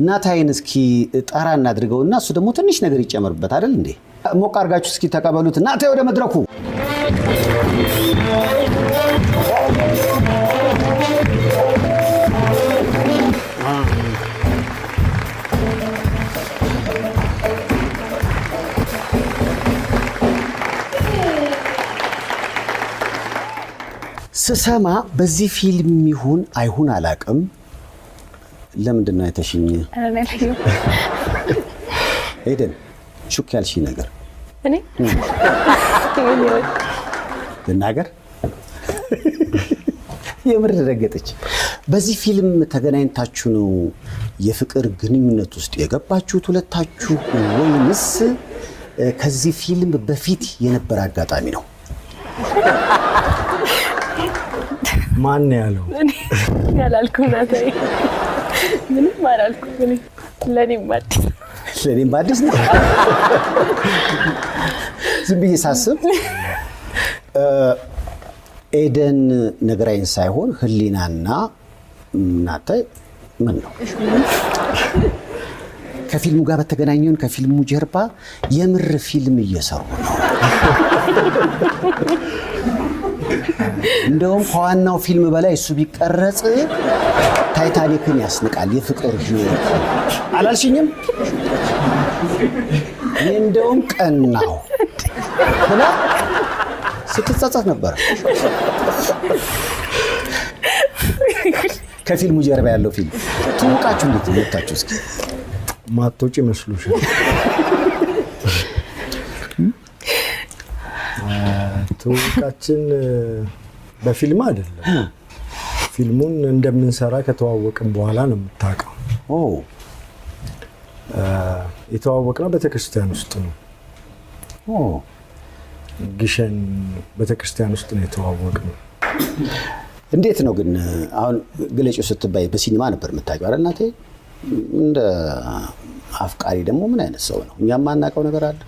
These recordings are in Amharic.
ናታይን እስኪ ጠራ እናድርገውና እሱ ደግሞ ትንሽ ነገር ይጨመርበት አይደል እንዴ? ሞቅ አድርጋችሁ እስኪ ተቀበሉት። ናታይ ወደ መድረኩ። ስሰማ በዚህ ፊልም ይሁን አይሁን አላቅም። ለምንድን ነው የተሽኝ? ኤደን ሹክ ያልሽኝ ነገር እኔ ልናገር? የምር ደነገጠች። በዚህ ፊልም ተገናኝታችሁ ነው የፍቅር ግንኙነት ውስጥ የገባችሁት ሁለታችሁ፣ ወይንስ ከዚህ ፊልም በፊት የነበረ አጋጣሚ ነው? ማን ያለው? ያላልኩም ናታይ፣ ምንም አላልኩም። እኔ ለእኔም አዲስ ለእኔም አዲስ ነው። ዝም ብዬ ሳስብ ኤደን ነግራይን ሳይሆን ህሊናና ናታይ ምን ነው ከፊልሙ ጋር በተገናኘውን ከፊልሙ ጀርባ የምር ፊልም እየሰሩ ነው። እንደውም ከዋናው ፊልም በላይ እሱ ቢቀረጽ ታይታኒክን ያስንቃል። የፍቅር ህይወት አላልሽኝም? እኔ እንደውም ቀናው ብላ ስትጸጸት ነበር። ከፊልሙ ጀርባ ያለው ፊልም ትውቃችሁ እንዴት ወጣችሁ? እስኪ ማትወጪ ይመስሉሻል? ትውውቃችን በፊልም አይደለም። ፊልሙን እንደምንሰራ ከተዋወቅን በኋላ ነው የምታውቀው። የተዋወቅነው ቤተክርስቲያን ውስጥ ነው። ግሸን ቤተክርስቲያን ውስጥ ነው የተዋወቅነው። እንዴት ነው ግን አሁን ግለጪው ስትባይ በሲኒማ ነበር የምታውቂው አይደል እናቴ? እንደ አፍቃሪ ደግሞ ምን አይነት ሰው ነው? እኛም የማናውቀው ነገር አለ?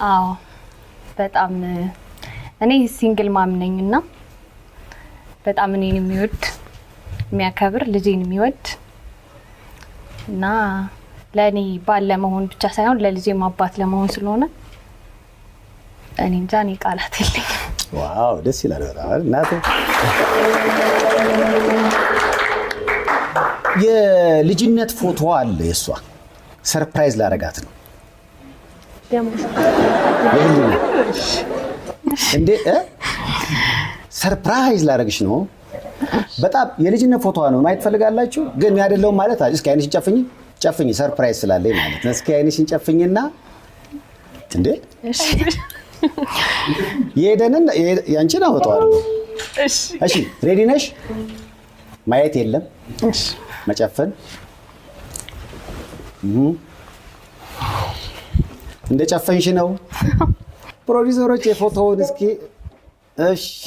አዎ በጣም እኔ single mom ነኝ እና በጣም እኔን የሚወድ የሚያከብር ልጄን የሚወድ እና ለእኔ ባል ለመሆን ብቻ ሳይሆን ለልጄም አባት ለመሆን ስለሆነ እኔ እንጃ፣ እኔ ቃላት የለኝም። Wow ደስ ይላል በጣም አይደል እናቴ? የልጅነት ፎቶ አለ የእሷ። Surprise ላረጋት ነው። የህሊና እንዴ surprise ላረግሽ ነው። በጣም የልጅነት ፎቶ ነው። ማየት ፈልጋላችሁ? ግን አይደለሁም ማለት እስኪ አይንሽን ጨፍኝ ጨፍኝ፣ surprise ስላለኝ ማለት ነው። እስኪ አይንሽን ጨፍኝና እንዴ የሄደንን ያንቺን አወጣዋለሁ። እሺ ready ነሽ? ማየት የለም መጨፈን። እንደ ጨፈንሽ ነው። ፕሮዲውሰሮች የፎቶውን እስኪ እሺ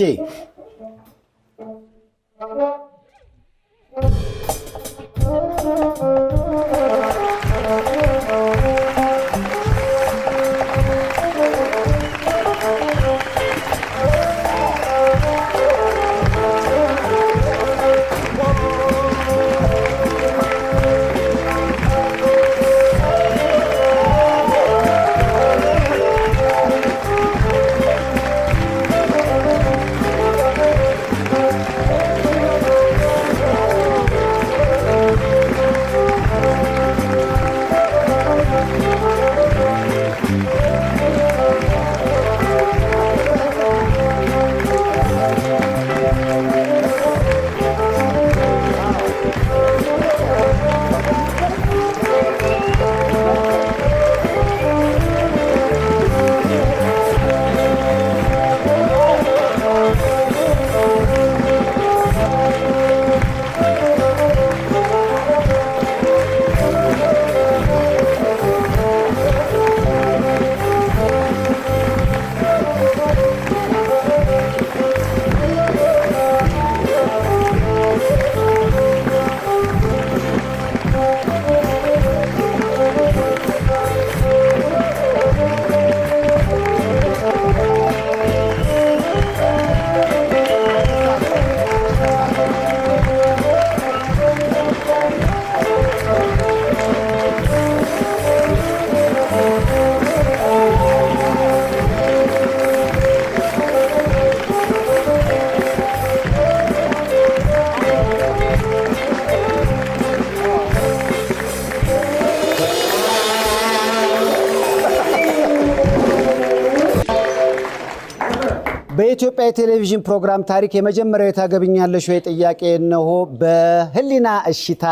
በኢትዮጵያ የቴሌቪዥን ፕሮግራም ታሪክ የመጀመሪያው የታገብኛለሽ ወይ ጥያቄ እነሆ በህሊና እሽታ።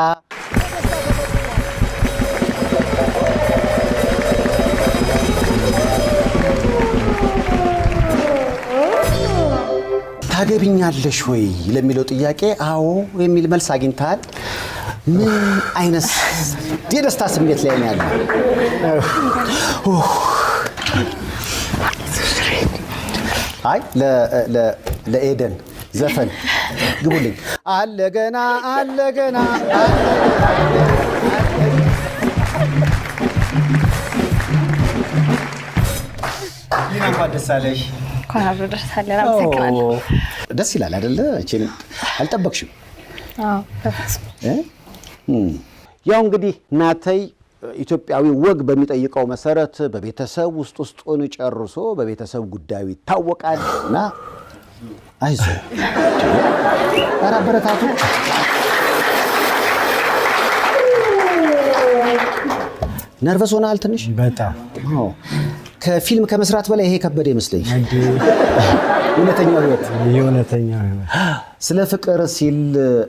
ታገብኛለሽ ወይ ለሚለው ጥያቄ አዎ የሚል መልስ አግኝተሃል። ምን አይነት የደስታ ስሜት ላይ ነው ያለው? አይ ለኤደን ዘፈን ግቡልኝ። አለ ገና አለ ገና አለ ገና። ሊና እንኳን ደስ አለሽ። እንኳን አብሮ ደስ አለን። አመሰግናለሁ። ደስ ይላል አይደለ? እቺን አልጠበቅሽም? አዎ በፍጹም። ያው እንግዲህ ናተይ ኢትዮጵያዊ ወግ በሚጠይቀው መሰረት በቤተሰብ ውስጥ ውስጡን ጨርሶ በቤተሰብ ጉዳዩ ይታወቃል እና አይዞህ፣ ኧረ አበረታቱ። ነርቨስ ሆነሃል ትንሽ? በጣም። አዎ። ከፊልም ከመስራት በላይ ይሄ ከበደ ይመስለኛል። እውነተኛው ህይወት። የእውነተኛው ህይወት። ስለ ፍቅር ሲል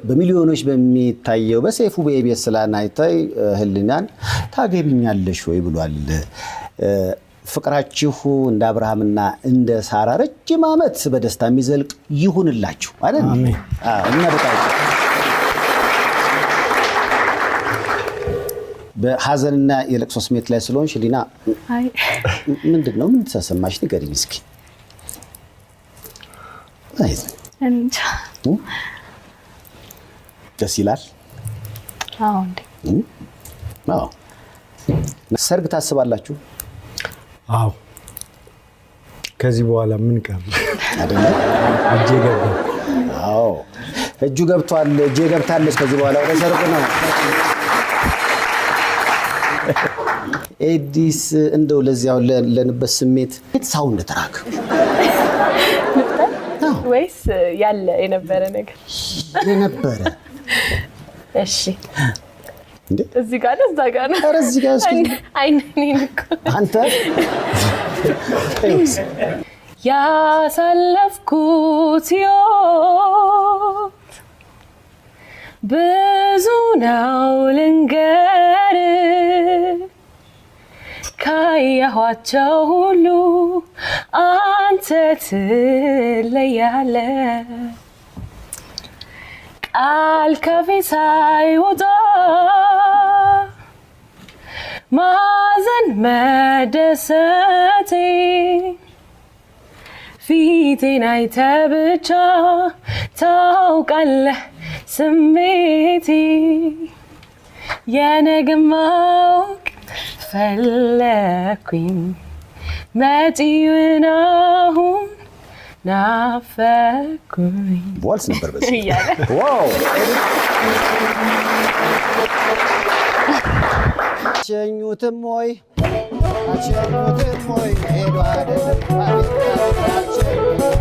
በሚሊዮኖች በሚታየው በሰይፉ በኢቢኤስ ስላናይታይ ህሊናን ታገቢኛለሽ ወይ ብሏል። ፍቅራችሁ እንደ አብርሃምና እንደ ሳራ ረጅም ዓመት በደስታ የሚዘልቅ ይሁንላችሁ አይደል? አሜን። አዎ፣ እና በጣም በሀዘንና የለቅሶ ስሜት ላይ ስለሆንሽ ህሊና አይ ምንድን ነው ምን ተሰማሽ? ንገሪኝ እስኪ። አይዞህ። እንጃ። ደስ ይላል። አዎ እንዴ። አዎ። ሰርግ ታስባላችሁ? አዎ፣ ከዚህ በኋላ ምን ቀረ? አይደለ? እጄ ገባ። አዎ እጁ ገብቷል። እጄ ገብታለች። ከዚህ በኋላ ወደ ሰርጉ ነው። ኤዲስ እንደው ለዚያው ለንበት ስሜት soundtrack ወይስ ያለ የነበረ ነገር? የነበረ። እሺ። እንዴ? እዚህ ጋር ነው እዛ ጋር ነው? ኧረ እዚህ ጋር እስኪ። አይን እኔን እኮ። አንተ ያሳለፍኩት ሕይወት ብዙ ነው ልንገር፣ ካየኋቸው ሁሉ አንተ ትለያለህ። ቃል ከፌ ሳይወጣ ማዘን መደሰቴ ፊቴን አይተህ ብቻ ታውቃለህ ስሜቴ። የነገ ማወቅ ፈለኩኝ፣ መጪውን አሁን ናፈኩኝ ዋልስ ነበር በዚህ እያለ። Wow፣ አሸኙትም ወይ አሸኙትም ወይ ሄዶ አይደለም አቤት አቤት አሸኙትም